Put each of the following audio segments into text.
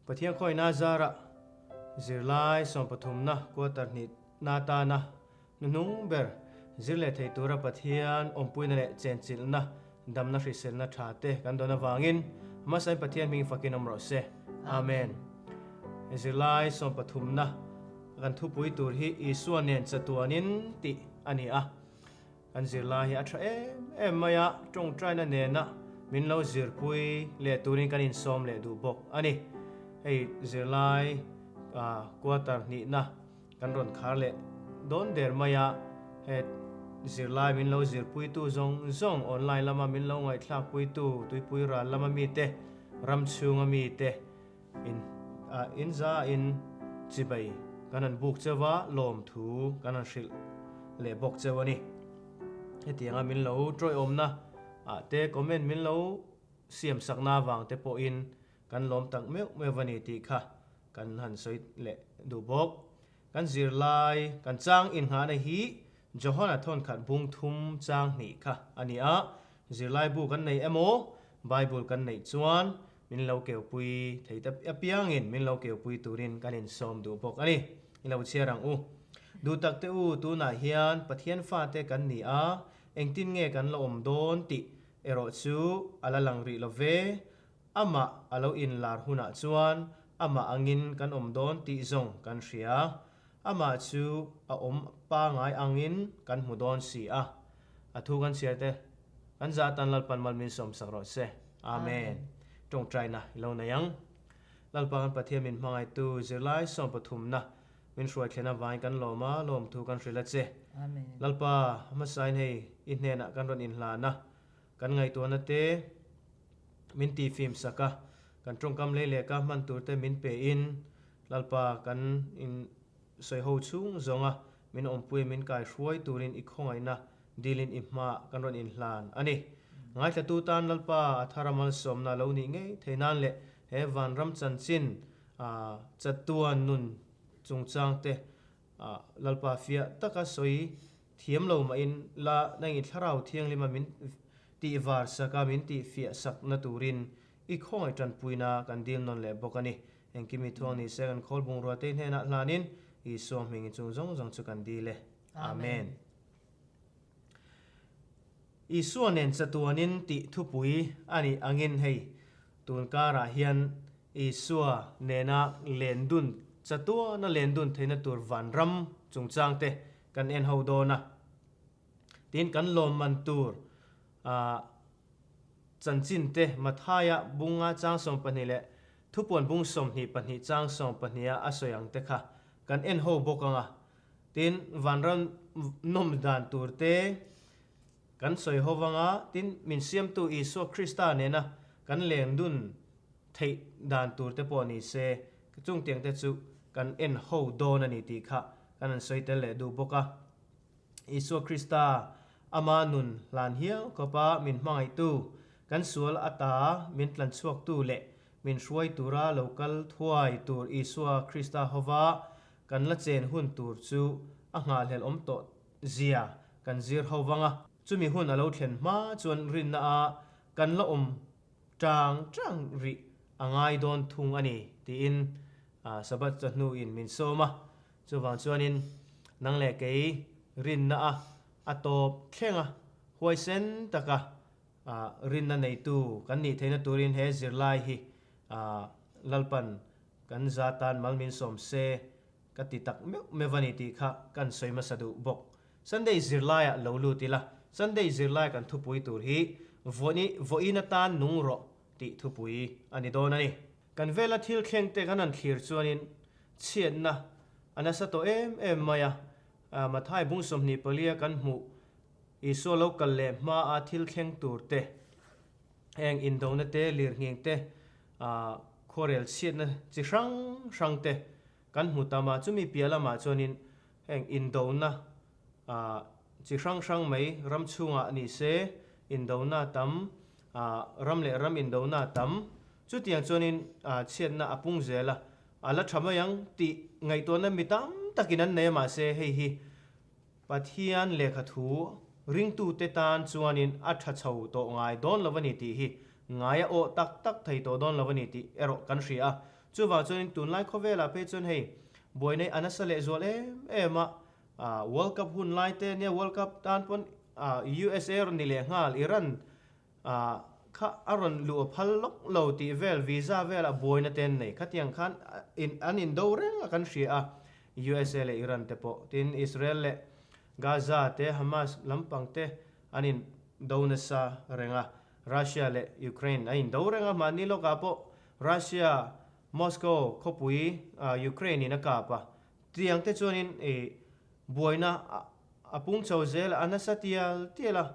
Pathian khawina zarah zirlai sawmpathumna quarter hnih na tana hnuhnung ber zir leh thei tura Pathian awmpuina leh chenchilhna damna hriselna tha te kan dawn avangin hmasain Pathian hming fakin awm rawh se. Amen. Zirlai sawmpathumna kan thupui tur hi Isua nen chatuanin tih a ni a. Kan zirlai hi a tha em em mai a, tawngtaina nena min lo zirpui leh turin kan insawm leh duh bawk a ni. Hei zirlai quarter hnihna kan rawn khar leh dawn der mai a, he zirlai min lo zirpuitu zawng zawng online lama min lo ngaihthlakpuitu tuipui ral lama mite, ram chhunga mite in in za in chibai kan han buk cheu a, lawmthu kan han hrilh leh bawk cheu a ni. Hetianga min lo tawihawmna ah te comment min lo siam sakna avang te pawhin kan lawm tak meuh meuh a ni tih kha kan han sawi leh duh bawk. Kan zirlai kan chang inngahna hi Johana thawnkhat bung thum chang hnih kha a ni a, zirlai bu kan nei emaw Bible kan neih chuan min lo keupui thei ta apiangin min lo keupui turin kan insawm duh bawk a ni. I lo chhiar ang u. Duh tak te u, tunah hian Pathian fate kan ni a, engtin nge kan la awm dawn tih erawh chu a la lang rih lo ve. Amah a lo inlar hunah chuan amah angin kan awm dawn tih zawng kan hria. Amah chu a awm pangai angin kan hmu dawn si a. A thu kan chhiar te, kan zah atan Lalpan mal min sawmsak rawh se. Amen. Tawngtaina i lo nei ang. Lalpa kan Pathian min hmangaihtu zirlai sawmpathumna min hruai thlen avangin kan lawm a, lawmthu kan hrilh a che. Lalpa, hmasain hei i hnenah kan rawn inhlan a, kan ngaihtuahna te min tihfim sak a, kan tawngkam lei leh ka hman tur te min pe in, Lalpa kan in sawi ho chhung zawnga min awmpui min kai hruai turin i khawngaihna dilin i hmaah kan rawn inhlan a ni. Ngaithlatu tan Lalpa a thar a malsawmna lo nih ngei thei nan leh he vanram chanchin chatuan nun chungchang te Lalpa fiah taka sawi thiam lo mahin la nangin thlarau thianghlima min tih var sak a min tih fiah sak na turin i khawngaih tanpuina kan dil nawn leh bawk a ni. Engkimi thuang ni se kan khawl bungrua te hnenah hlanin Isua hmingin chung zawng zawng chu kan dil e. Amen. Isua nen chatuanin tih thupui a nih angin hei tun karah hian Isua nena lendun chatuana lendun theihna tur vanram chungchang te kan en ho dawn a. Tin kan lawmman tur chanchin te Mathaia bunga chang 12 leh Thupuan bung 22 chang 12 a a sawi ang te kha kan en ho bawk ang a. Tin, vanram nawm dan tur te kan sawi ho vang a, tin, min siamtu Isua Krista nena kan leng dun theih dan tur te pawh ni se, chungtiang te chu kan en ho dawn a ni tih kha kan han sawi tel leh duh bawk a. Isua Krista, ama nun hlan hial khawpa min hmangaihtu, kan sual ata min tlanchhuaktu leh min hruai tura lo kal thuai tur Isua Krista hova kan la chen hun tur chu a nghahhlelh awm tawh zia kan zir ho vang a. Chumi hun a lo thlen hma chuan rinna a kan la awm tang tang rih a ngai dawn thung a ni tiin Sabbath chawhnu in min sawm a. Chuvang chuanin nang leh kei rinna a a tawp thleng a, huaisen taka rinna neitu kan nih theihna turin he zirlai hi Lalpan kan za tan mal min sawm se ka ti tak meuh meuh a ni tih kha kan sawi hmasa duh bawk. Sunday zirlaiah lo lut ila, Sunday zirlai kan thupui tur hi vawiin atan nung rawh tih thupui a ni dawn a ni. Kan vela thil thleng te kan han thlir chuanin chhiatna a nasa tawh em em mai a, Mathai bung 24 a kan hmuh Isua lo kal leh hma a thil thleng tur te, heng indona te, lirnghing te, khuarel chhiatna chi hrang hrang te kan hmu tam a, chumi piah lamah chuanin heng indona chi hrang hrang mai ram chhungah ni se indona tam, ram leh ram indona tam, chutiang chuanin chhiatna a pung zel a, a la tha mai ang tih ngaihtuahna mi tam takin an nei a mahse hei hi Pathian lehkha thu ringtute tan chuanin a tha chho tawh ngai dawn lo a ni tih hi ngai a awh tak tak thei tawh dawn lo a ni tih erawh kan hria a. Chuvang chuanin tunlai khawvelah phei chuan hei buaina hi a nasa leh zual em em a, World Cup hun lai te nia World Cup tan pawn USA rawn ni leh nghal Iran kha a rawn luh a phal lawk lo tih vel visa velah buaina te an nei. Khatiang khan an indo reng a kan hria a USA leh Iran te pawh tin Israel leh Gaza te Hamas lampang te an in do nasa reng a, Russia leh Ukraine an in do reng a, mahni lawkah pawh Russia Moscow khawpui Ukraine in a kap a, tiang te chuanin i buaina a pung chho zel a, a nasa tial tial a,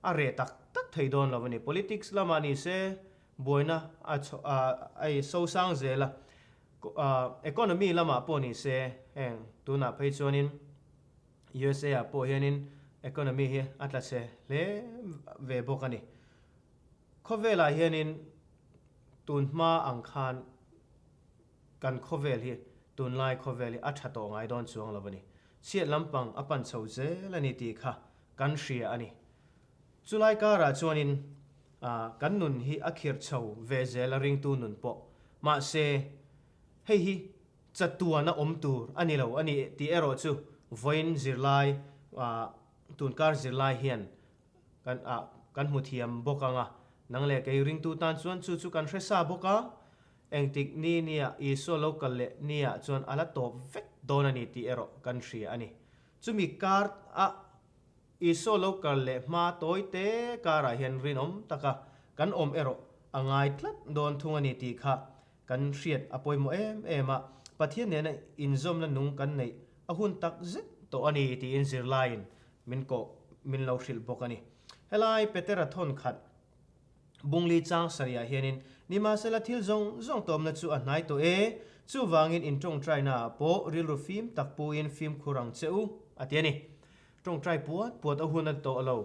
a reh tak tak thei dawn lo a ni. Politics lamah ni se buaina a a i sosang zel a, economy lamah pawh ni se heng tunah phei chuanin USA ah pawh hianin economy hi a tla chhe hle ve bawk a ni. Khawvelah hianin tun hma ang khan kan khawvel hi tunlai khawvel hi a tha tawh ngai dawn chuang lo a ni. Chhiat lampang a pan chho zel a ni tih kha kan hria a ni. Chulai karah chuanin kan nun hi a khirh chho ve zel a ringtu nun pawh. Mahse, hei hi Chatuan a awm tur a ni lo a ni tih erawh chu vawiin zirlai tunkar zirlai hian kan kan hmu thiam bawk ang a, nang leh kei ringtu tan chuan chu chu kan hre sa bawk a, engtik ni nia Isua lo kal leh nia chuan a la tawp vek dawn a ni tih erawh kan hria a ni. Chumi kar a Isua lo kal leh hma tawi te karah hian rinawm taka kan awm erawh a ngai tlat dawn thung a ni tih kha Kan hriat a pawimawh em em a, Pathian nena inzawmna nung kan neih a hun tak zet tawh a ni tiin zirlaiin min kawh min lo hrilh bawk a ni. Helai Petera thawn khat Bungli chang sarihah hianin, Nimahsela thil zawng zawng tawmna chu a hnai tawh e, chuvangin in tawngtainaah pawh rilru fim tak puin fimkhur ang che u, a ti a ni. Tawngtai puat puat a hun a tawh lo.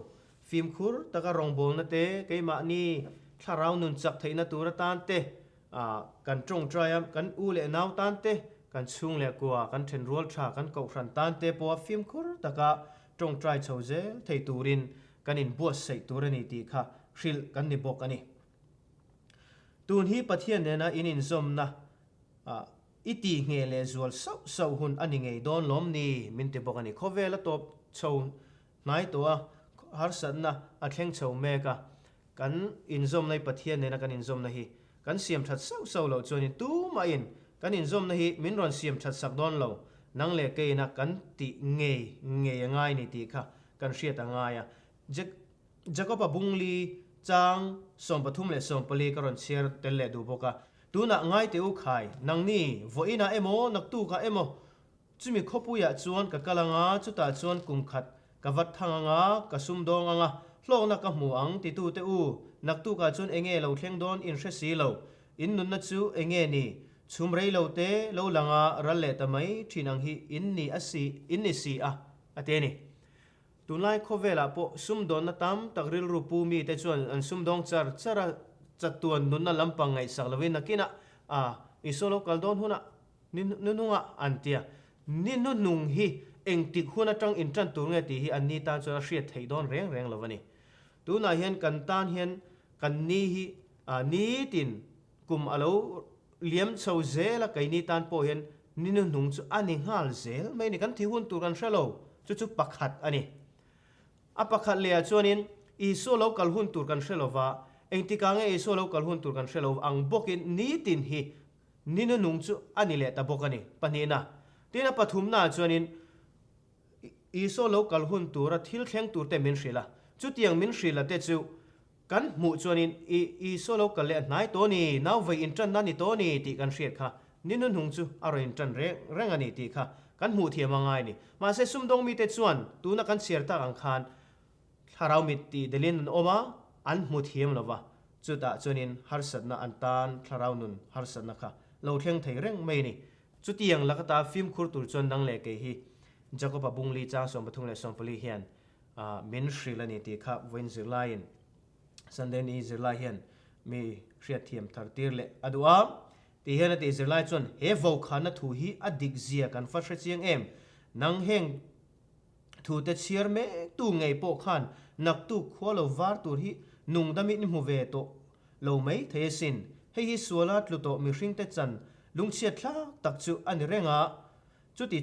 Fimkhur taka rawngbawlna te, keimahni thlarau nun chak theihna tur atan te, kan tawngtai a, kan u leh nau tan te, kan chhung leh kua, kan thenrual tha, kan kohhran tan te pawha fimkhur taka tawngtai chho zel thei turin kan inbuatsaih tur a ni tih kha hrilh kan ni bawk a ni. Tun hi Pathian nena in inzawmna I ti ngheh leh zual sauh sauh hun a ni ngei dawn lawm ni? Min ti bawk a ni. Khawvel a tawp chho hnai tawh a, harsatna a thleng chho mek a. Kan inzawmna hi Pathian nena kan inzawmna hi kan siam that sauh sauh loh chuanin tumahin kan inzawmna hi min rawn siam that sak dawn lo. Nang leh keina kan tih ngei ngei a ngai ni tih kha kan hriat a ngai a. Jacob-a bungli chang 34 leh 14 ka rawn chhiar tel leh duh bawk a. Tunah ngai teh u khai, nangni, vawiinah emaw, naktukah emaw, chumi khawpuiah chuan ka kal ang a, chutah chuan kum khat ka vat thang ang a, ka sumdawng ang a, hlawkna ka hmu ang, titute u, naktukah chuan enge lo thleng dawn in hre si lo, in nunna chu enge ni, chhum rei lo te lo lang a, ral leh ta mai thin ang hi in ni a si, in ni si a, a ti a ni. Tunlai khawvelah pawh sumdawnna tam tak rilru pu mite chuan an sumdawng char char a, chatuan nunna lampang ngaihsak lovin nakinah a Isua lo kal dawn hunah ni hnuhnungah an ti a. Ni hnuhnung hi engtik hun atang intan tur nge tih hi an ni tan chuan a hriat theih dawn reng reng lo a ni. Tunah hian kan tan hian kan ni hi nitin Kum a lo liam chho zel a, keini tan pawh hian ni nuhnung chu a ni nghal zel mai a ni. Kan thi hun tur kan hre lo, chu chu pakhat a ni. A pakhat lehah chuanin Isua lo kal hun tur kan hre lo va, engtikah nge Isua lo kal hun tur kan hre lo ang bawkin nitin hi ni nuhnung chu a ni leh ta bawk a ni. Pahnihna, tin a pathumnaah chuanin Isua lo kal hun tura thil thleng turte min hrilh a, chutiang min hrilh a te chu Kan hmuh chuanin i Isua lo kal leh a hnai tawh ni, nau vei inṭanna a ni tawh ni tih kan hriat kha ni nuhnung chu a rawn inṭan reng reng a ni tih kha kan hmuh thiam a ngai a ni. Mahse sumdawng mite chuan tuna kan chhiar tak ang khan thlarau mit tih delin an awm a, an hmu thiam lo va, chutah chuanin harsatna an tan thlarau nun harsatna kha lo thleng thei reng mai a ni. Chutiang lakata fimkhur tur chuan nang leh kei hi Jakoba bungli chang 13 leh 14 hian Min hrilh a ni tih kha vawiin zirlaiin Sunday ni zirlai hian mi hriatthiam thar tir leh a duh a. Ti hian a tih zirlai chuan he vokhanna thu hi a dik zia kan fa hre chiang em? Nang heng thu te chhiar mek tu ngei pawh khan naktuk khua lo var tur hi nungdamin i hmu ve tawh lo mai thei asin. Hei hi suala tlu tawh mihringte chan lungchhiat thlak tak chu a ni reng a. Chuti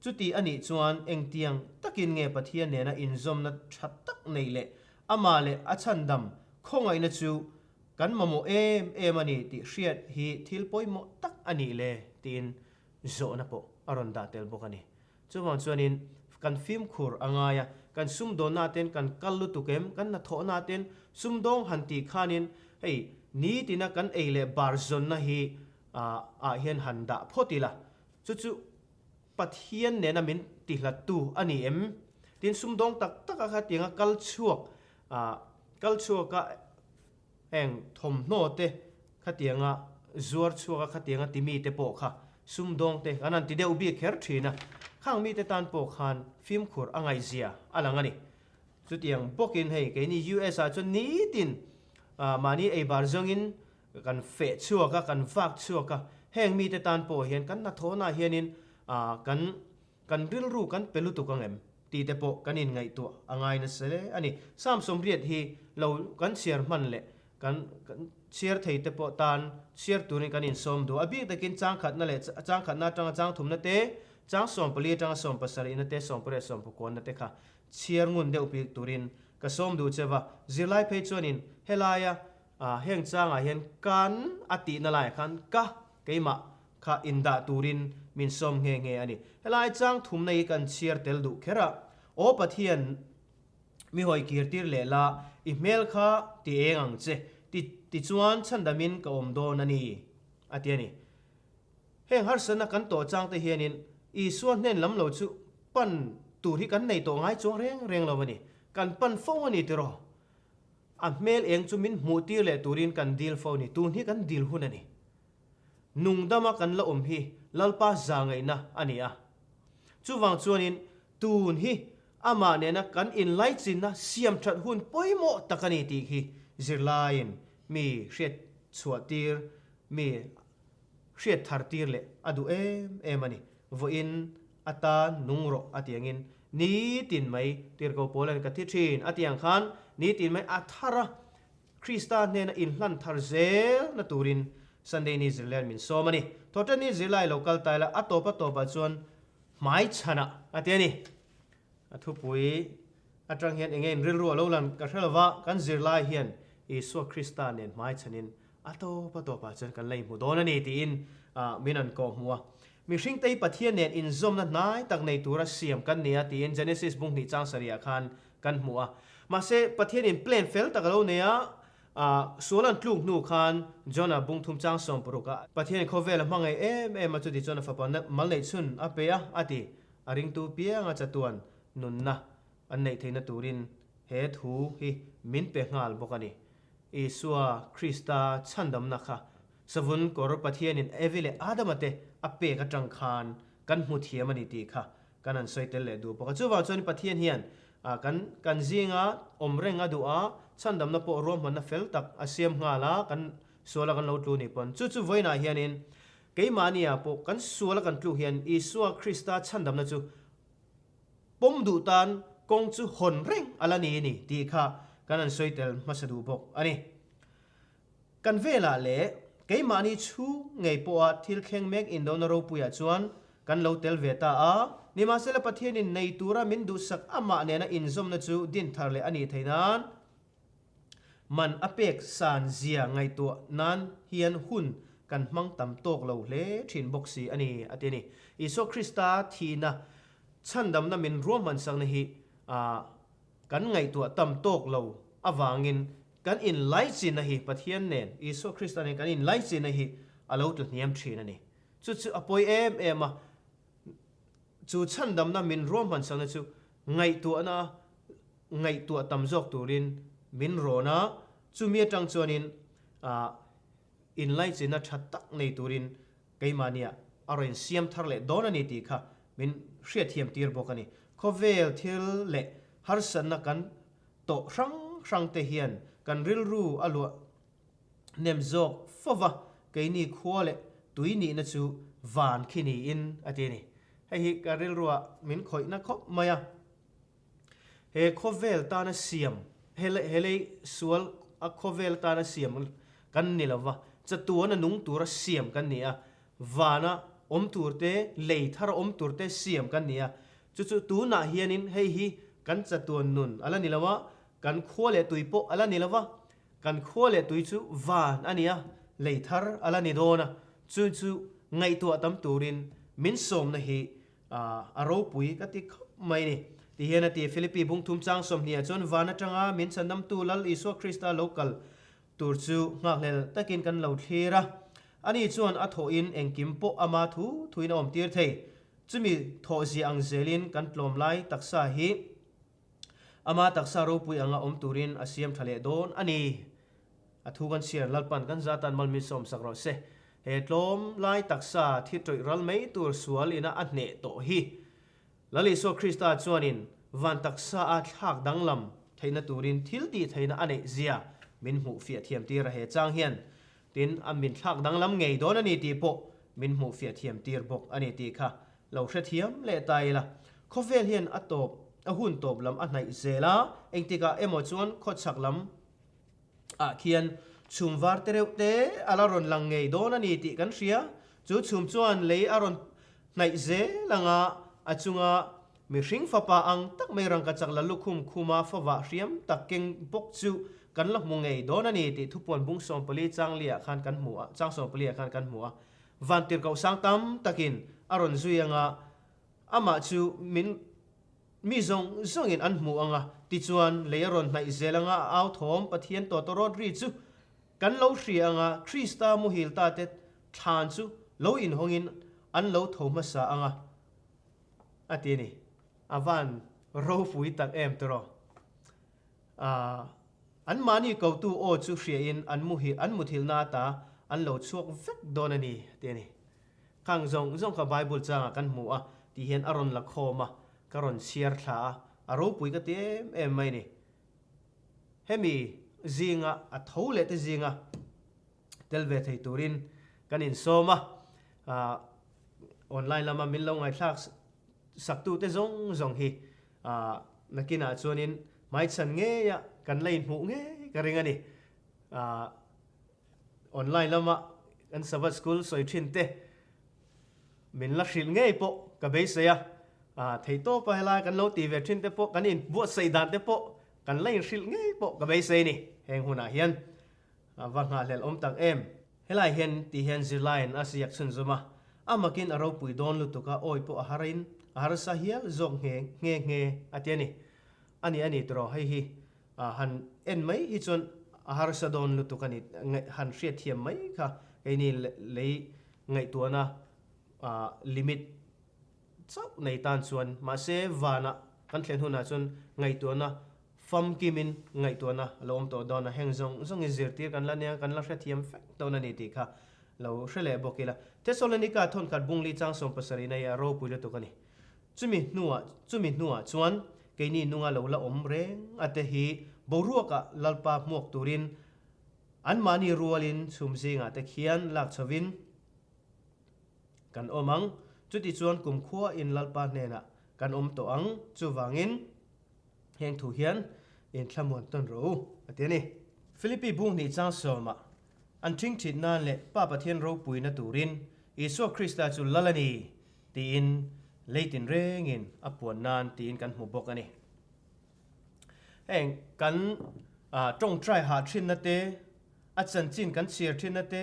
chuti a nih chuan engtiang takin nge Pathian nena inzawmna tha tak neih leh amah leh a chhandam khawngaihna chu kan mamawh em em a ni tih hriat hi thil pawimawh tak a nih le tiin zawhna pawh a rawn dah tel bawk a ni. Chuvang chuanin kan fimkhur a ngai a, kan sumdawnna ten kan kal lutuk em, kan hnathawhna ten sumdawng han tih khanin hei nitina kan ei leh bar zawnna hi ah hian han dah phawt ila, chu chu Pathian nena min tihlattu a ni em? Tin sumdawng tak taka khatianga kal chhuak kal chhuaka Heng thawmhnaw te khatianga zuar chhuak a khatianga ti mite pawh kha sumdawng te kan han ti deuh bik kher thin a, khang mite tan pawh khan fimkhur a ngaihzia a lang a ni. Chutiang bawkin hei keini US ah chuan nitin mahni eibar zawngin kan feh chhuak a, kan vak chhuak a, heng mite tan pawh hian kan hnathawhnah hianin kan Kan rilru kan pe lutuk ang em? tih te pawh kan inngaihtuah a ngai nasa hle a ni. Psalm 80 hi lo kan chhiar hman leh kan chhiar thei te pawh tan chhiar turin kan insawm duh. A bik takin chang khatna leh chang khatna atanga chang thumna te, chang 14 atanga 17 na te, 18 19 na te kha chhiar ngun deuh bik turin ka sawm duh che va. Zirlai phei chuanin helaia heng changah hian kan a tihna laiah khan ka keimah kha indah turin min sawm nghe nghe a ni. Helai chang thumna hi kan chhiar tel duh kher a, Aw Pathian, mi hawi kir tir leh la, i hmel kha ti eng ang che, ti tichuan chhandamin ka awm dawn a ni, a ti a ni. Heng harsatna kan tawh chang te hianin Isua hnen lam lo chu pan tur hi kan nei tawh ngai chuang reng reng lo a ni. Kan pan fo a ni tiraw? A hmel eng chu min hmuh tir leh turin kan dil fo a ni. Tun hi kan dil hun a ni. Nungdama kan la awm hi Lalpa za ngaihna a ni a. Chuvang chuanin tun hi amah nena kan inlaichinna siam that hun pawimawh tak a ni tih hi zirlaiin mi hriat chhuah tir, mi hriat thar tir leh a duh em em a ni. Vawiin atan nung rawh a ti angin nitin mai tirhko pawl an ka thi thin a ti ang khan nitin mai a thar a. Krista hnena inhlan thar zel na turin Sunday ni zirlaiin min sawm a ni. Thawhṭan ni zirlai lo kal ta ila a tawp a tawpah chuan hmai chhanah a ti a ni. A thupui aṭang hian enge in rilru a lo lan ka hre lova, kan zirlai hian Isua Krista nen hmai chhanin a tawp a tawpah chuan kan la inhmu dawn a ni tiin min an kawh hmu a. Mihring te hi Pathian nen inzawmna hnai tak nei tura siam kan ni a tiin Genesis bung hnih chang sarihah khan kan hmu a. Mahse, Pathianin plan fel tak a lo nei a, sual an tluk hnu khan Jonah bung thum chang 60 ah Pathianin khawvel a hmangaih em em a, chuti chuan a fapa mal neih chhun a pe a, a ti. A ringtu pianga chatuan nunna an neih theihna turin he thu hi min pe nghal bawk a ni. Isua Krista chhandamna kha savun kawr Pathianin Evi leh Adama te a pek atang khan kan hmu thiam a ni tih kha Kan han sawi tel leh duh bawk a. Chuvang chuan Pathian hian kan kan zinga awm reng a duh a, chhandamna pawh ruahmanna fel tak a siam nghal a, kan suala kan lo tlu nih pawn. Chu chu vawiinah hianin keimahnia pawh kan suala kan tluk hian Isua Krista chhandamna chu pawm duh tan kawng chu hawn reng a la ni a ni tih kha kan han sawi tel hmasa duh bawk a ni. Kan velah leh keimahni chhung ngei pawha thil thleng mek indona ropuiah chuan kan lo tel ve ta a, nimahsela Pathianin nei tura min duhsak amah nena inzawmna chu din thar leh a nih theih nan man a pek san zia ngaihtuah nan hian hun kan hmang tam tawk lo hle thin bawk si a ni, a ti a ni. Isua Krista thihna chhandamna min ruahmansakna hi kan ngaihtuah tam tawk lo avangin Kan inlaichinna hi Pathian nen, Isua Krista nen kan inlaichinna hi a lo tla hniam thin a ni. Chu chu a pawi em em a, chu chhandamna min ruahmansakna chu ngaihtuahna ngaihtuah tam zawk turin min rawn a, chumi atang chuanin inlaichinna tha tak nei turin keimahnia a rawn siam thar leh dawn a ni tih kha min hriatthiam tir bawk a ni. Khawvel thil leh harsatna kan tawh hrang hrang te hian kan rilru a luah hnem zawk fo va, keini khua leh tui nihna chu van khi niin a ti a ni. Hei hi ka rilruah min khawihna khawp mai a. He khawvel tana siam, he lei sual a khawvel tana siam kan ni lo va. Chatuana nung tura siam kan ni a, vana awm tur te, lei thara awm tur te siam kan ni a. Chu chu tunah hianin hei hi kan chatuan nun a la ni lo a, kan khua leh tui pawh a la ni lo va, kan khua leh tui chu van a ni a, lei thar a la ni dawn a, chu chu ngaihtuah tam turin min sawmna hi a ropui ka ti khawp mai ni. Ti hian a ti, Philippi bungthum chang 20 ah chuan van atanga min chhandamtu Lal Isua Krista lo kal tur chu nghakhlel takin kan lo thlir a, ani chuan a thawhin engkim pawh ama thu thuin a awmtir thei. Chumi thawhzia ang zelin kan tlawm lai taksa hi ama taksa ropui anga awm turin a siam tha leh dawn a ni. A thu kan chhiar Lalpan kan zatan malmi sawmsak rawh se. He tlawm lai taksa thi tawih ral mai tur sual ina a hneh tawh hi. Lal Isua Krista chuanin van taksa a thlak danglam theihna turin thil tih theihna a neih zia min hmuh fiah thiam tir a he chang hian. Tin, a min thlak danglam ngei dawn a ni tih pawh min hmuh fiah thiam tir bawk a ni tih kha lo hrethiam leh ta ila. Khawvel hian a tawp a hun tawp lam a hnaih zel a, engtikah emaw chuan khawchhak lam ah khian chhum var te reuh te a la rawn lang ngei dawn a ni tih kan hria. Chu chhum chuan lei a rawn hnaih zel anga a chunga mihring fapa ang tak mai rangkachak la lukhum khuma favah hriam tak keng bawk chu kan la hmu ngei dawn a ni tih thupuan bung 14 chang liah khan kan hmu a, chang 14 ah khan kan hmu a. Vantirhkoh sang tam takin a rawn zui anga amah chu min Mi zawng zawngin an hmu ang a, tichuan lei a rawn hnaih zel anga a au thawm Pathian tawtawrawt ri chu kan lo hria ang a, Krista muhil ta te thlan chu lo inhawngin an lo tho hmasa ang a, a ti a ni. A van ropui tak em tawh. Aaa, anmahni kotu aw chu hriain an muhil an muthilhna ata an lo chhuak vek dawn a ni, a ti a ni. Khang zawng zawng kha Bible changah kan hmu a, tih hian a rawn la khawm a, ka rawn chhiar thla a, a ropui ka ti em em mai ni. Hemi zinga a tho leh te zinga tel ve thei turin kan insawm a, aaa online lama min lo ngaithlak saktute zawng zawng hi aaa nakinah chuanin hmaichhan ngeia kan la inhmuh ngei ka ring a ni. Aaa. Online lama kan Sabbath School sawi thin te min la hrilh ngei pawh ka beisei a, theihtawpa helai kan lo ti ve thin te pawh kan inbuatsaih dan te pawh kan la inhrilh ngei pawh ka beisei ni heng hunah hian a va nghahhlelh awm tak em. Helai hian ti hian zirlaiin a ziak chhunzawm a, a makin a ropui dawn lutuk a, awi pawh a harin a harsa hial zawk nghe nghe nghe a ti a ni. A ni a ni tawh hei hi Han en mai hi chuan a harsa dawn lutuk a ni. Han hriatthiam mai kha keini lei ngaihtuahna limit chauh nei tan chuan mahse vanah kan thlen hunah chuan ngaihtuahna famkimin ngaihtuahna a lo awm tawh dawn a. Heng zawng zawngin zirtir kan la nia, kan la hrethiam fek dawn a ni tih kha lo hre leh bawk ila. Thesalonika thawnkhat bungli chang 70 na hi a ropui lutuk a ni. Chumi hnuah chumi hnuah chuan keini nunga lo la awm reng a te hi boruakah Lalpa hmuak turin anmahni rualin chhum zingah te khian lak chhovin kan awm ang. Chutichuan kumkhuain Lalpa hnenah kan awm tawh ang. Chuvangin heng thu hian inthlamuan tawn rawh u, a ti a ni. Philippi bung hnih chang sawmah an ṭhingṭhit nan leh Pa Pathian ropuina turin Isua Krista chu Lal a ni tiin lei tinrengin a puan nan tiin kan hmu bawk a ni. Heng kan tawngtai hah thinna te, a chanchin kan chhiar thinna te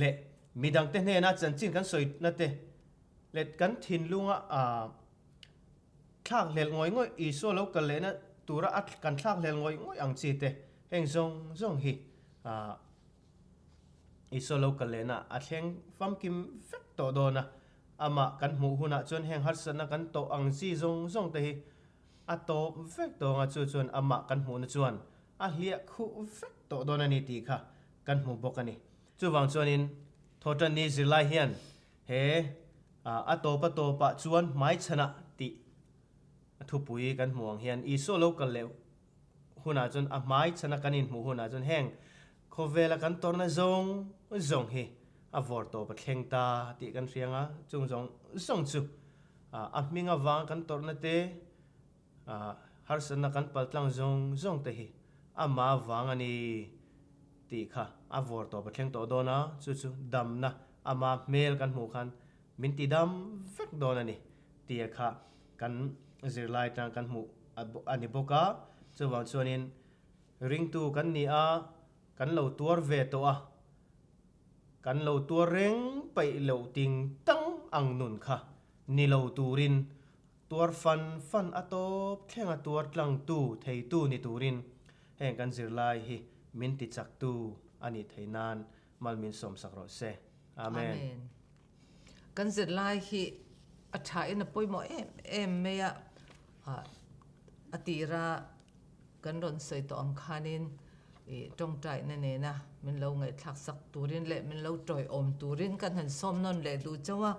leh midangte hnena chanchin kan sawina te leh kan thinlunga thlak hlelh ngawih ngawih Isua lo kal lehna tura a kan thlak hlelh ngawih ngawih ang chi te heng zawng zawng hi Isua lo kal lehna a thleng famkim vek tawh dawn a, amah kan hmuh hunah chuan heng harsatna kan tawh ang chi zawng zawng te hi a tawp vek tawh ang a, chu chuan amah kan hmuhna chuan a hliah khuh vek tawh dawn a ni tih kha kan hmu bawk a ni. Chuvang chuanin Thawhtanni zirlai hian he a tawp a tawpah chuan hmaichhanah tih thupui kan hmuh ang hian Isua lo kal leh hunah chuan a hmai chhana kan inhmuh hunah chuan heng khawvela kan tawrhna zawng zawng hi a vawr tawp a thleng ta tih kan hria ang a, chung zawng zawng chu a hming avang kan tawrhna te, harsatna kan paltlang zawng zawng te hi amah vang a ni. tih kha a vawr tawp a thleng tawh dawn a, chu chu damna ama hmel kan hmuh khan min ti dam vek dawn a ni tia kha kan zirlai atang kan hmuh a ni bawk a. Chuvang chuanin ringtu kan ni a, kan lo tuar ve tawh a, kan lo tuar reng peih loh ting tang ang nun kha ni lo turin Tuar fan fan a tawp thlenga tuar tlangtu theitu ni turin heng kan zirlai hi min ti chaktu a nih theih nan mal min sawmsak rawh se. Amen. Amen. Kan zirlai hi a tha in a pawimawh em em mai a, a tira kan rawn sawi tawh ang khanin i tawngtaina nena min lo ngaihthlak sak turin leh min lo tawiawm turin kan han sawm nawn leh duh chauh a.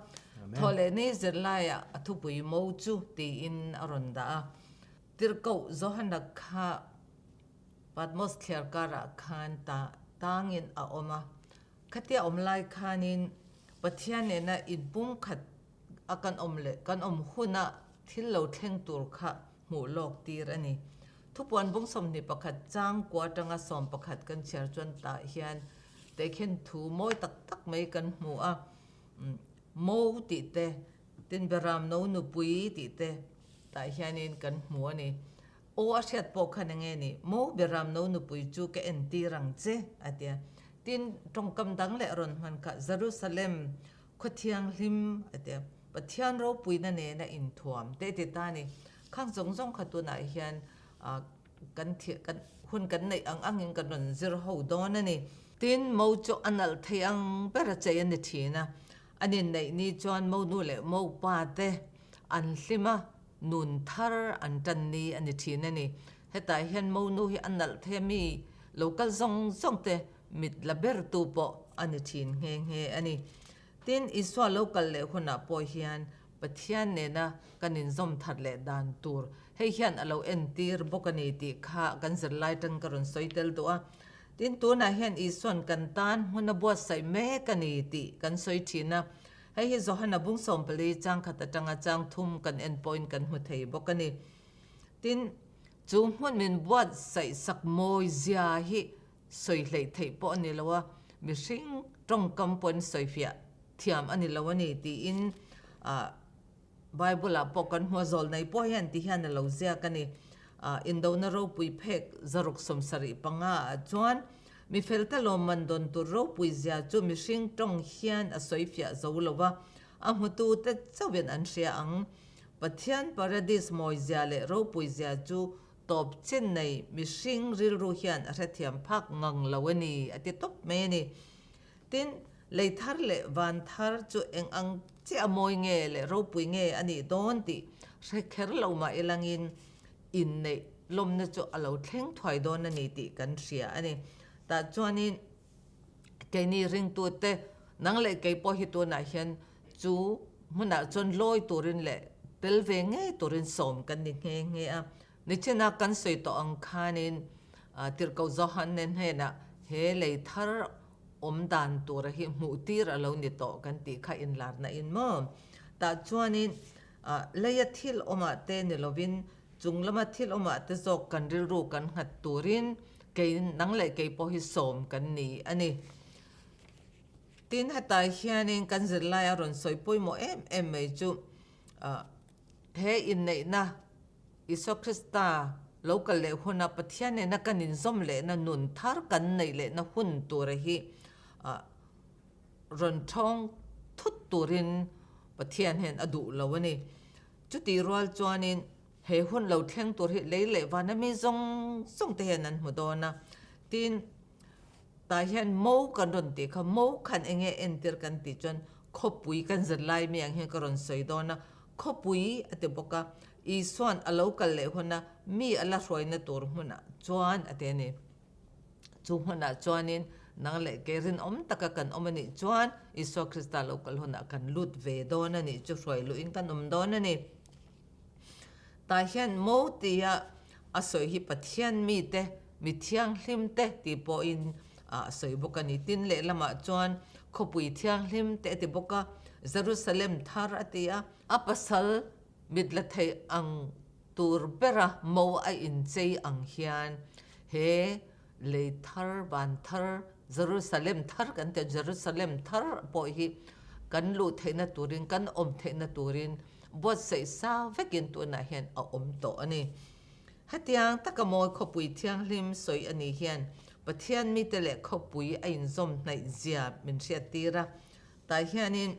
Thawh leh ni zirlaiah a thupui mo chu tiin a rawn dah a. Tirhkoh Johana kha Patmos thliar karah khan ta tangin a awm a. Khatia awm lai khanin Pathian nena inpumkhat a kan awm leh kan awm huna thil lo thleng tur kha hmuh lawk tir a ni. Thupuan bung 21 chang kua atanga 11 kan chhiar chuan tah hian tehkhin thu mawi tak tak mai kan hmu a, Mo tih te, tin Beram no nupui tih te tah hianin kan hmu a ni. Aw a hriat pawh khan enge ni, Mo Beram no nupui chu ka entir ang che a ti a. Tin tawngkam dang leh rawn hman kha Jerusalem Khaw thianghlim a ti a, Pathian ropuina nena inthuam te ti ta a ni. Khang zawng zawng kha tunah hian kan kan hun kan neih ang angin kan rawn zir ho dawn a ni. Tin, mo chu a nalh thei ang ber a chei a ni thin a, an inneih ni chuan mo nu leh mo pa te an hlim a, nun thar an tan ni a ni thin a ni. Hetah hian mo nu hi a nalh thei a mi lo kal zawng zawng te mit la bertu pawh a ni thin nghe nghe a ni. Tin, Isua lo kal leh hunah pawh hian Pathian nena kan inzawm that leh dan tur hei hian a lo entir bawk a ni tih kha kan zirlai tan ka rawn sawi tel duh a. Tin, tunah hian Isua'n kan tan hmun a buatsaih mek a ni tih kan sawi thin a. Hei hi Johana bung 14 chang khat atanga chang thum kan en pawhin kan hmu thei bawk a ni. Tin, chu hmun min buatsaih sak mawi zia hi sawi hleih theih pawh a ni lo a, mihring tawngkam pawhin sawifiah thiam a ni lo a ni tiin Bible-ah pawh kan hmu a, zawlnei pawh hian ti hian a lo ziak a ni. Indona ropui phek 675 ah chuan mi felte lawmman dawn tur ropui zia chu mihring tawng hian a sawifiah zo lo va, a hmutute chauhin an hria ang. Pathian paradis mawi zia leh ropui zia chu Tawp chin nei mihring rilru hian a hrethiam phak ngang lo a ni, a ti tawp mai a ni. Tin, lei thar leh van thar chu eng ang chiah a mawi nge leh ropui nge a nih dawn tih hre kher lo mah ilangin inneih lawmna chu a lo thleng thuai dawn a ni tih kan hria a ni. Tah chuanin keini ringtute nang leh kei pawh hi tunah hian chu hmunah chuan lawi turin leh tel ve ngei turin sawm kan ni nghe nghe a. Nichina kan sawi tawh ang khanin Tirhkoh Johanne hnenah he lei thar awm dan tura hi hmuh tir a lo ni tawh kan tih kha inlarna in maw? Tah chuanin leia thil awmah te ni lovin Chung lama thil awmah te zawk kan rilru kan nghat turin kei nang leh kei pawh hi sawm kan ni a ni. Tin, hetah hianin kan zirlai a rawn sawi pawimawh em em mai chu he inneihna Isua Krista lo kal leh huna Pathian nena kan inzawm lehna nun thar kan neih lehna hun tura hi rawn thawng thut turin Pathian hian a duh lo a ni. Chutih rual chuanin he hun lo thleng tur hi lei leh vana mi zawng zawng te hian an hmu dawn a. Tin, tah hian mo kan rawn tih kha, mo khan eng nge entir kan tih chuan khawpui kan zir lai mi ang hian ka rawn sawi dawn a. Khawpui a ti bawk a, Isua'n a lo kal leh huna mi a la hruaina tur hmunah chuan a ti a ni. Chu hmunah chuanin nang leh kei rinawm taka kan awm a nih chuan Isua Krista lo kal hunah kan lut ve dawn a nih chu hruai luhin kan awm dawn a ni. Tah hian mo tia a sawi hi Pathian mite, mi thianghlim te tih pawhin a sawi bawk a ni. Tin lehlamah chuan khawpui thianghlim te a ti bawk a, Jerusalem thar a ti a, a pasal mit la thei ang tur bera mo a inchei ang hian he. Lei thar, van thar, Jerusalem thar kan ti a, Jerusalem thar pawh hi kan luh theihna turin, kan awm theihna turin buatsaih sa vekin tunah hian a awm tawh a ni. Hetiang taka mawi khawpui thianghlim sawi a nih hian Pathian mite leh khawpui a inzawm hnaih zia min hriattir a, tah hianin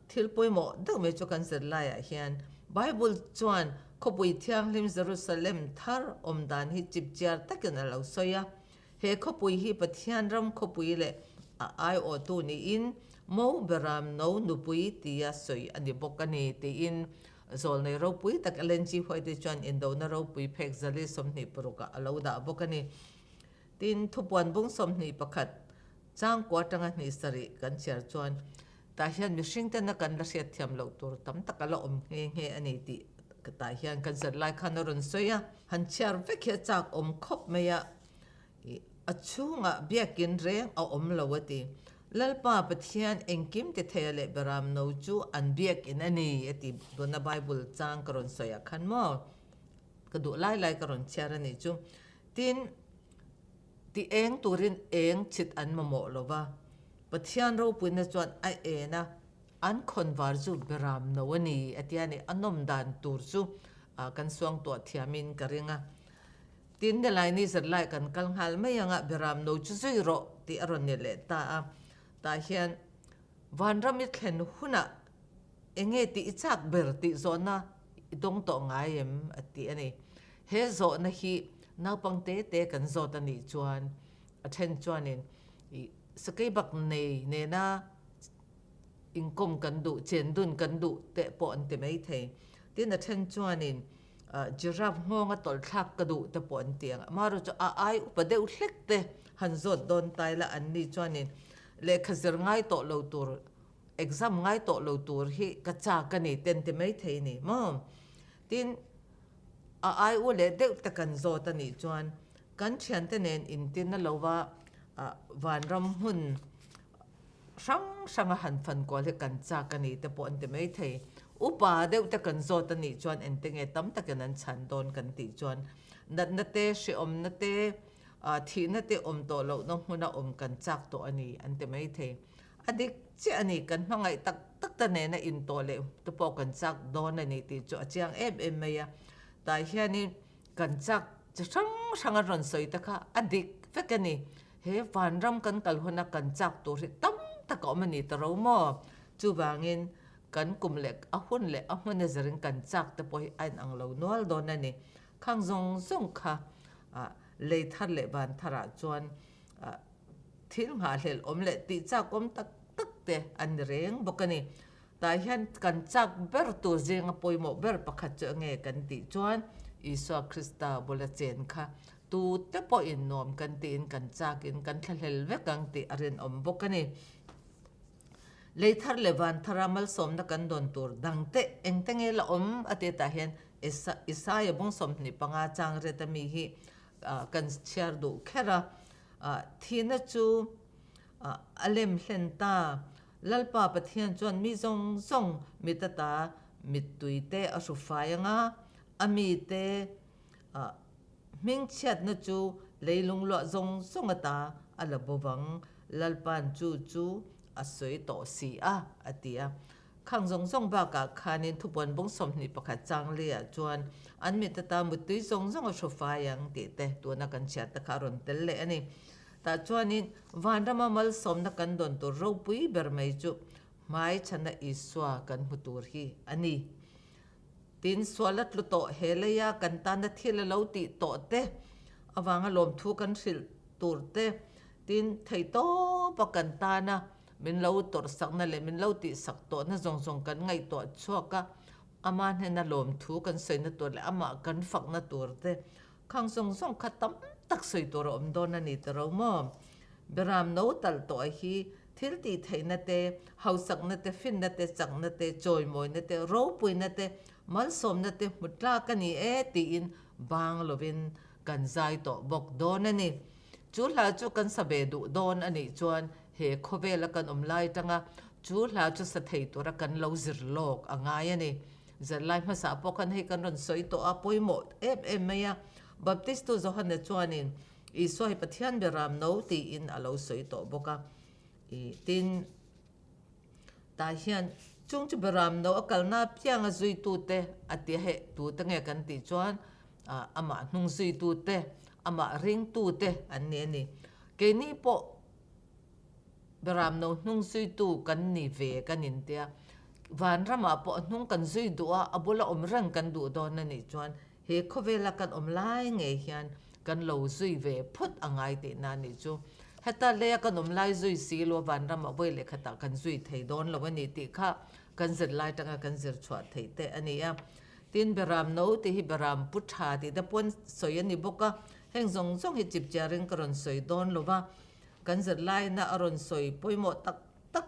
thil pawimawh deuh mai chu kan zir laiah hian Bible chuan khawpui thianghlim Jerusalem thar awm dan hi chipchiar takin a lo sawi a. He khawpui hi Pathian ram khawpui leh a aiawhtu niin Mo Beram No nupui tia sawi a ni bawk a ni tiin Zawlnei ropui tak Ellen G. White chuan indona ropui phek zali 26 ah a lo dah bawk a ni. Tin, thupuan bung 21 changkua atanga hnih sarih kan chhiar chuan tah hian mihring tena kan la hriat thiam loh tur tam tak a la awm nghe nghe a ni tih tah hian kan zir lai khan a rawn sawi a. Han chhiar vek hi a chak awm khawp mai a, ih a chhungah biakin reng a awm lo a ti. Lalpa Pathian engkim ti theia leh Beram no chu an biakin a ni a ti tuna Bible chang ka rawn sawi ah khan maw ka duh lai lai ka rawn chhiar a nih chu. Tin, Ti eng turin eng chhit an mamawh lo va, Pathian ropuina chuan a en a, an khawnvar chu beram no a ni a tia ni, a nawm dan tur chu kan suangtuah thiamin ka ring a. Tin, nilai ni zat lai kan kal nghal mai anga beram no chu zui rawh tih a rawn ni leh ta a, tah hian vanram i thlen hunah Enge tih i chak ber tih zawhna i dawng tawh ngai em? a ti a ni. He zawhna hi naupang te te kan zawt a nih chuan a then chuanin i sakei bak nei nena inkawm kan duh, chendun kan duh teh pawh an ti mai thei. Tin a then chuanin giraffe nghawnga tawlh thlak ka duh te pawh an ti ang. Amaherawhchu chu a ai upa deuh hlek te han zawt dawn ta ila an ni chuanin lehkha zir ngai tawh lo tur Exam ngai tawh lo tur hi ka chak a ni ten ti mai thei ni maw? Tin, a ai u leh deuh te kan zawt a nih chuan kan thiante nen intin a lo va vanram hmun hrang hranga han fan kual hi kan chak a ni te pawh an ti mai thei. Upa deuh te kan zawt a nih chuan engte nge tam takin an chhan dawn kan tih chuan natna te, hrehawmna te, thihna te awm tawh lohna hmuna awm kan chak tawh a ni an ti mai thei. A dik chiah a ni, kan hmangaih tak tak ta nena intawh leh te pawh kan chak dawn a ni tih chu a chiang em em mai a. Tah hianin kan chak chi hrang hrang a rawn sawi te kha a dik vek a ni. He vanram kan kal huna kan chak tur hi tam tak a awm a ni ta ro maw? Chuvangin kan kum leh a hun leh a hmun a zirin kan chak te pawh hi a inang lo nual dawn a ni. Khang zawng zawng kha lei thar leh van tharah chuan Thil nghahhlelh awm leh tih chak awm tak tak te an ni reng bawk a ni. Tah hian kan chak ber tur zinga pawimawh ber pakhat chu enge kan tih chuan Isua Krista bula chen kha tute pawhin nuam kan tiin kan chakin kan thlahlel vek ang tih a rinawm bawk a ni. Lei thar leh van thara malsawmna kan dawn tur dangte engte nge la awm a ti tah hian Isaia bung 25 chang riat ami hi kan chhiar duh kher a. Thihna chu a lem hlen ta. Lalpa Pathian chuan mi zawng zawng mit ata mittui te a hru fai ang a, a mite hmingchhiatna chu leilung luah zawng zawng ata a la bo vang. Lalpa'n chu chu a sawi tawh si a, a ti a. Khang zawng zawng bakah khanin thupuan bung 21 chang leiah chuan an mit ata muttui zawng zawng a hru fai ang tih te tuna kan chhiat te kha a rawn tel leh a ni. Tah chuanin vanrama malsawmna kan dawn tur ropui ber mai chu hmai chhana Isua kan hmu tur hi a ni. Tin, sual a tlu tawh he leia kan tana thil a lo tih tawh te avanga lawmthu kan hrilh tur te, tin, theihtawpa kan tana Min lo tawrhsakna leh min lo tihsak tawhna zawng zawng kan ngaihtuah chhuak a, ama hnena lawmthu kan sawina tur leh amah kan fakna tur te khang zawng zawng kha tam tak sawi tur a awm dawn a ni ta ro maw? Beram no talh tawh hi thil tih theihna te, hausakna te, finna te, chakna te, chawimawina te, ropuina te, malsawmna te hmu tlak a ni e tiin bang lovin kan zai tawh bawk dawn a ni. Chu hla chu kan sa ve duh dawn a nih chuan He khawvela kan awm lai tanga chu hla chu sa thei tura kan lo zir lawk a ngai a ni. Zirlai hmasa pawh khan hei kan rawn sawi tawh a, pawimawh em em mai a. Baptistu Johana chuanin Isua hi Pathian beram no tiin a lo sawi tawh bawk a. Tin, tah hian chung chu beram no a kalna apianga zuitute a ti a, hei tute nge kan tih chuan amah hnung zuitute, amah ringtute an ni a ni. Keini pawh Beram no hnung zuitu kan ni ve kan intia. Vanramah pawh a hnung kan zui duh a, a bula awm reng kan duh dawn a nih chuan he khawvela kan awm lai ngei hian kan lo zui ve phawt a ngai tihna a nih chu. Heta leia kan awm lai zui si lo vanramah vawi leh khatah kan zui thei dawn lo a ni tih kha kan zir lai tanga kan zir chhuah theih te a ni a. Tin, Beram no tih hi Beram pu tha tih te pawn sawi a ni bawk a, heng zawng zawng hi chipchiarin ka rawn sawi dawn lo va. Kan zirlaina a rawn sawi pawimawh tak tak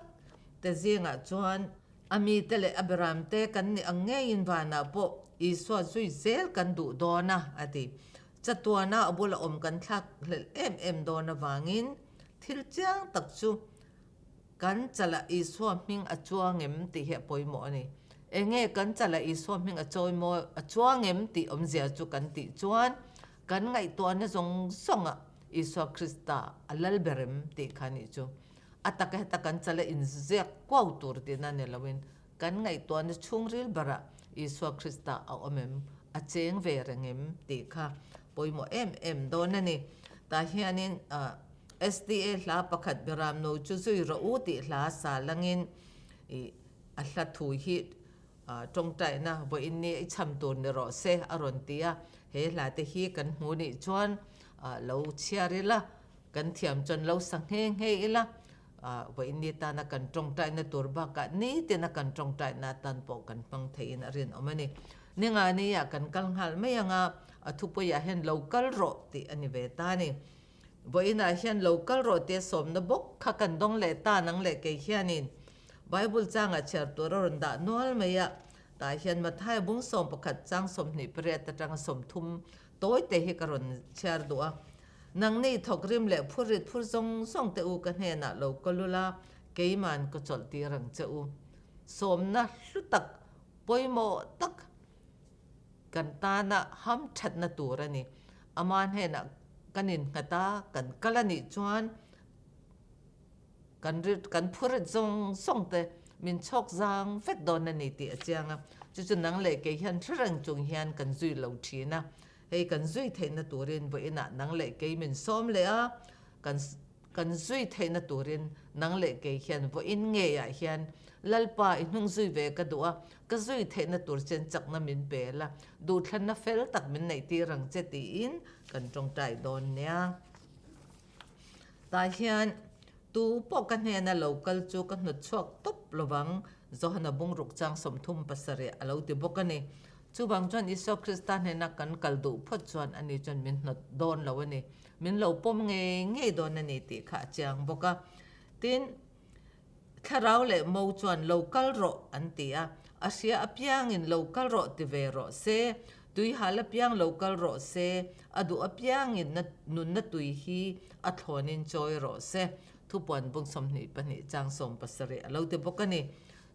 te zingah chuan a mite leh a beramte kan nih ang ngeiin vanah pawh Isua zui zel kan duh dawn a, a ti. Chatuana a bula awm kan thlak hlelh em em dawn avangin thil chiang tak chu kan chalah Isua hming a chuang em tih hi a pawimawh a ni. Enge kan chalah Isua hming a chawimawi a chuang em tih awmzia chu kan tih chuan Kan ngaihtuahna zawng zawngah Isua Krista a lal ber em tih kha nih chu. A taka heta kan chala inziak kuau tur tihna ni loin kan ngaihtuahna chhungril berah Isua Krista a awm em, a cheng ve reng em tih kha pawimawh em em dawn a ni. Tah hianin SDA hla pakhat Beramno chu zui rawh u tih hla sa langin a hla thu hi Tawngtaina vawiin ni i cham tur ni rawh se a rawn ti a, he hla te hi kan hmu nih chuan lo chhiar ila, kan thiam chuan lo sa nghe nghe ila, vawiin ni tana kan tawngtaina tur bakah nitina kan tawngtaina atan pawh kan hmang theihin a rinawm a ni. Ninga nia kan kal nghal mai anga a thupuiah hian lo kal rawh tih a ni ve ta a ni. Vawiinah hian lo kal rawh tia sawmna bawk kha kan dawng leh ta nang leh kei hianin Bible changah chhiar tur a rawn dah nual mai a, tah hian Mathaia bung 11 chang 28 atanga 30 tawi te hi ka rawn chhiar duh a. Nangni thawkrim leh phurrit phur zawng zawng te u ka hnenah lo kal ula, keiman ka chawlh tir ang che u. Sawmna hlu tak, pawimawh tak kan tana ham thatna tur a ni. Ama hnenah kan innghat a, kan kal a nih chuan kan rit kan phurit zawng zawng te min chhawk zang vek dawn a ni tih a chiang a. Chu chu nang leh kei hian hre reng chung hian kan zui lo thin a. Hei kan zui theihna turin vawiinah nang leh kei min sawm leh a, kan Kan zui theihna turin nang leh kei hian vawiin ngeiah hian Lalpa i hnung zui ve ka duh a, ka zui theihna tur chen chakna min pe la, duhthlanna fel tak min neih tir ang che tiin kan tawngtai dawn nia. Tah hian tu pawh ka hnena lo kal chu ka hnawt chhuak tawp lovang, Johana bungruk chang 37 a lo ti bawk a ni. Chuvang chuan Isua Krista hnena kan kal duh phawt chuan ani chuan min hnawt dawn lo a ni. Min lo pawm ngei ngei dawn a ni tih kha a chiang bawk a. Tin, thlarau leh mo chuan lo kal rawh an ti a, a hria apiangin lo kal rawh ti ve rawh se, tui hal apiang lo kal rawh se, a duh apiangin na nunna tui hi a thlawnin chawi rawh se, thupuan bung 22 chang 17 a lo ti bawk a ni.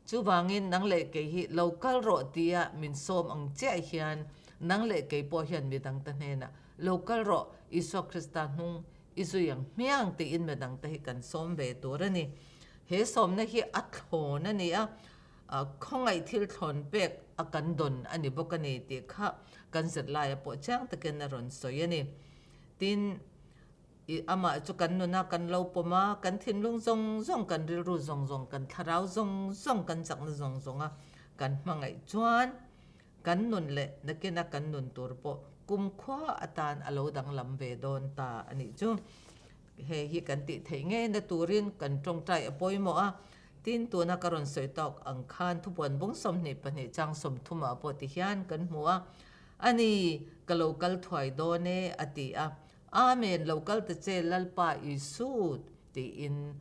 Chuvangin nang leh kei hi lo kal rawh tia min sawm ang chiah hian nang leh kei pawh hian midangte hnenah Lo kal rawh, Isua Krista hnung i zui ang hmiang tiin midangte hi kan sawm ve tur a ni. He sawmna hi a thlawn a ni a, khawngaih thil thlawn pek a kan dawn a ni bawk a ni tih kha kan zirlaia pawh chiang takin a rawn sawi a ni. Tin, i amah chu kan nuna kan lo pawm a, kan thinlung zawng zawng, kan rilru zawng zawng, kan thlarau zawng zawng, kan chakna zawng zawnga kan hmangaih chuan, Kan nun leh nakina kan nun tur pawh kumkhua atan a lo danglam ve dawn ta a nih chu. Hei hi kan tih theih ngeina turin kan tawngtai a pawimawh a, tin tuna ka rawn sawi tawk ang khan thupuan bung 22 chang 30 ah pawh ti hian kan hmu a, A ni, ka lo kal thuai dawn e a ti a, Amen, lo kal ta che Lalpa Isu tiin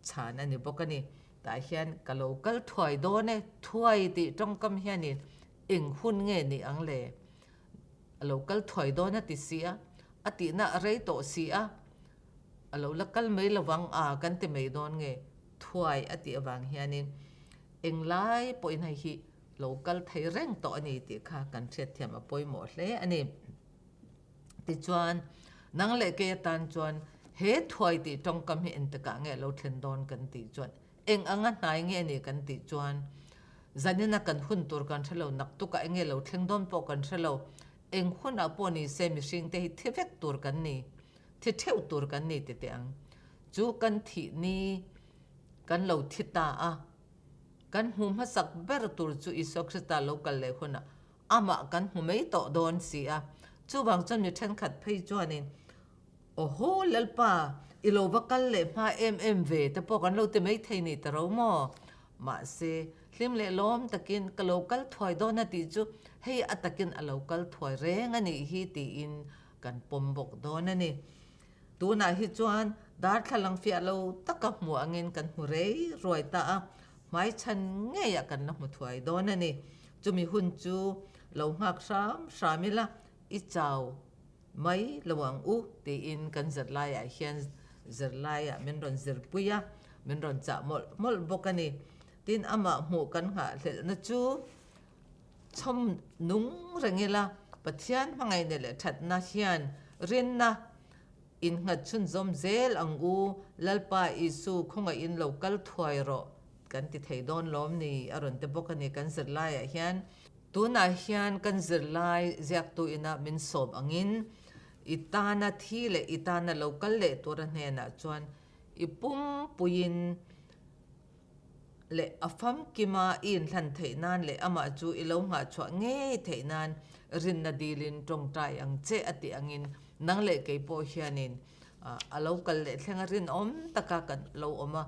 chhan a ni bawk a ni. Tah hian ka lo kal thuai dawn e, thuai tih tawngkam hianin eng hun nge ni ang le? A lo kal thuai dawn a ti si a, a tihna a rei tawh si a, a lo la kal mai lovang a kan ti mai dawn nge? Thuai a tih avang hianin englai pawhin hei hi lo kal thei reng tawh a ni tih kha kan hriatthiam a pawimawh hle a ni. Tichuan, nang leh kei atan chuan he thuai tih tawngkam hi engtikah nge a lo thlen dawn kan tih chuan eng anga hnai nge a nih kan tih chuan zanina kan hun tur kan hre lo, naktukah eng nge lo thleng dawn pawh kan hre lo, eng hunah pawh ni se mihringte hi thi vek tur kan ni, thi theuh tur kan ni ti teh ang. Chu kan thih ni kan lo thi ta a, kan hmu hmasak ber tur chu Isua Krista lo kal leh hunah Amah kan hmu mai tawh dawn si a, chuvang chuan mi thenkhat phei chuanin, Awhaw Lalpa, i lo va kal leh hma em em ve te pawh kan lo ti mai thei ni ta ro maw? Mahse, hlim leh lawm takin ka lo kal thuai dawn a tih chu hei a takin a lo kal thuai reng a nih hi tiin kan pawm bawk dawn a ni. Tunah hi chuan darthlalang fiah lo taka hmu angin kan hmu rei ruai ta a, hmaichhan ngeiah kan la hmu thuai dawn a ni. Chumi hun chu lo nghak hram hram ila, i chau mai lo ang u tiin kan zirlaiah hian zirlaiah min rawn zirpui a, min rawn chah mawlh mawlh bawk a ni. Tin, amah hmuh kan nghahhlelhna chu chhawm nung reng ila, Pathian hmangaihna leh thatna hian rinna innghat chhunzawm zel ang u, Lalpa Isu khawngaihin lo kal thuai rawh kan ti thei dawn lawm ni a rawn ti bawk a ni kan zirlaiah hian. Tunah hian kan zirlai ziaktu ina min sawm angin i tana thi leh i tana lo kal leh tura hnenah chuan i pumpuiin leh a famkima i inhlan theih nan leh amah chu i lo nghahchhuah ngei theih nan rinna dilin tawngtai ang che a tih angin nang leh kei pawh hianin a lo kal leh thlenga rinawm taka kan lo awm a,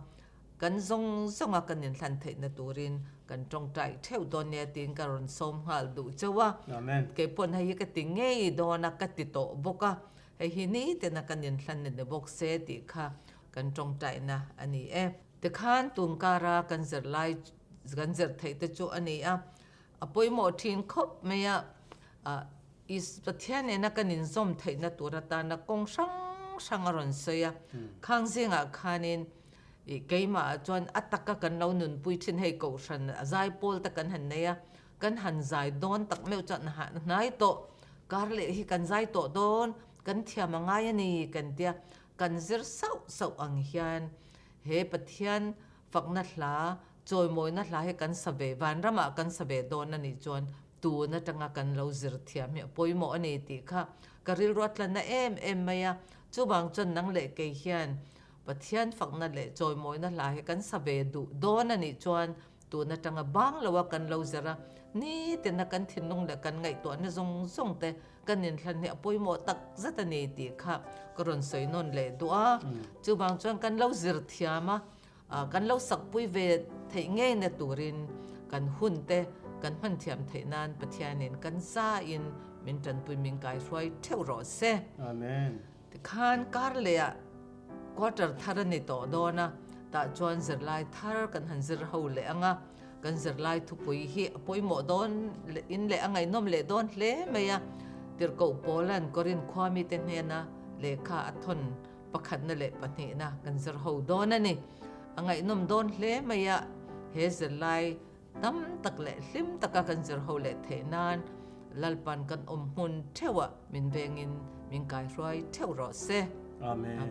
kan zawng zawnga kan inhlan theihna turin kan tawngtai theuh dawn nia tiin ka rawn sawm nghal duh chauh a. Kei pawn hei hi ka ti ngei dawn a, ka ti tawh bawk a, hei hi nitena kan inhlan ni bawk se tih kha kan tawngtaina a ni e. Tikhan tun kara kan zirlai kan zir theih te chu a ni a, a pawimawh thin khawp mai a, Pathian nena kan inzawm theihna tur atana kawng hrang hrang a rawn sawi a, khang zingah khanin keimah chuan a taka kan lo nunpui thin hei kohhran a zai pawl te kan han nei a, kan han zai dawn tak meuh chuan a hnai tawh, kar leh hi kan zai tawh dawn, kan thiam a ngai a ni kan tia, kan zir sauh sauh ang hian He Pathian fakna hla, chawimawina hla hi kan sa ve, vanramah kan sa ve dawn a nih chuan tun atanga kan lo zir thiam hi a pawimawh a ni tih kha ka rilru a tlanna em em mai a. Chuvang chuan nang leh kei hian Pathian fakna leh chawimawina hla hi kan sa ve duh dawn a nih chuan tun atanga bang loa kan lo zir a, nitina kan thinlung leh kan ngaihtuahna zawng zawng te Kan inthlan hi a pawimawh tak zet a ni tih kha ka rawn sawi nawn leh duh a. Chuvang chuan kan lo zir thiam a, kan lo sakpui ve theih ngeina turin kan hun te kan hman thiam theih nan Pathianin kan zain min tanpui min kaihruai theuh rawh se. Amen. Tikhan kar lehah quarter thar a ni tawh dawn a, tah chuan zirlai thar kan han zir ho leh ang a, kan zirlai thupui hi a pawimawh dawn in leh a ngaihnawm leh dawn hle mai a, Tirhkoh Paula'n Korinth khua mite hnena lehkha a thawn pakhatna leh pahnihna kan zir ho dawn a ni. A ngaihnawm dawn hle mai a, he zirlai Tam tak leh hlim taka kan zir ho leh theih nan Lalpan kan awm hmun theuhah min vengin min kaihruai theuh rawh se. Amen.